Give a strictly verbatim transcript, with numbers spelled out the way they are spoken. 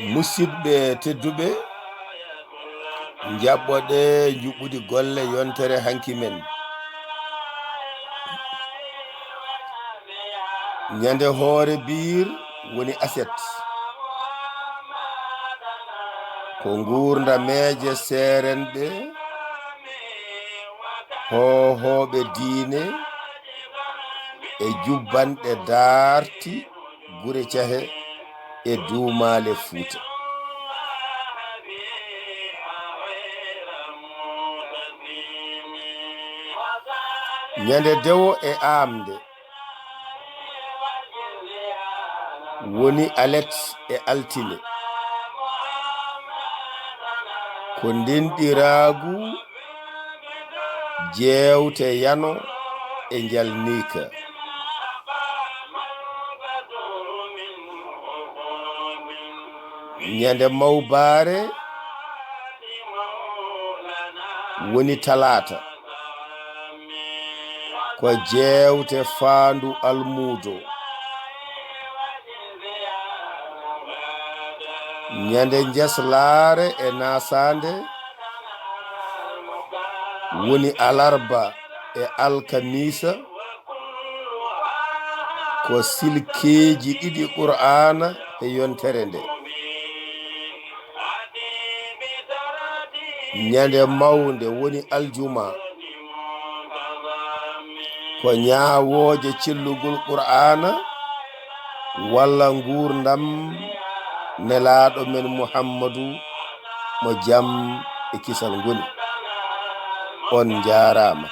Musidɓe tedduɓe, njaɓɓoɗe njuɓɓudi golle yontere hanki men. Ñande hoore biir woni aset. Ko nguurdameeje seerenɓe, hoohooɓe diine e jubbanɗe daarti gure cahe e duumaale Fuuta. Ñande dewo e aamde woni alet e altine. Ko ndenɗiraagu jeewte yano e njalniika. Ñande mawbaare woni talaata. Ko jeewte faandu almuudo. Ñande njeslaare e nasaande woni alarba e alkamiisa. Ko silkeeji ɗiɗi Qur'aana e yontere nde. Ñande mawnde woni aljuma. Ko ñaawooje cellugol Qur'aana walla nguurndam Nelaaɗo men Muhammadu, mo jam e kisal ngoni. On njaaraama.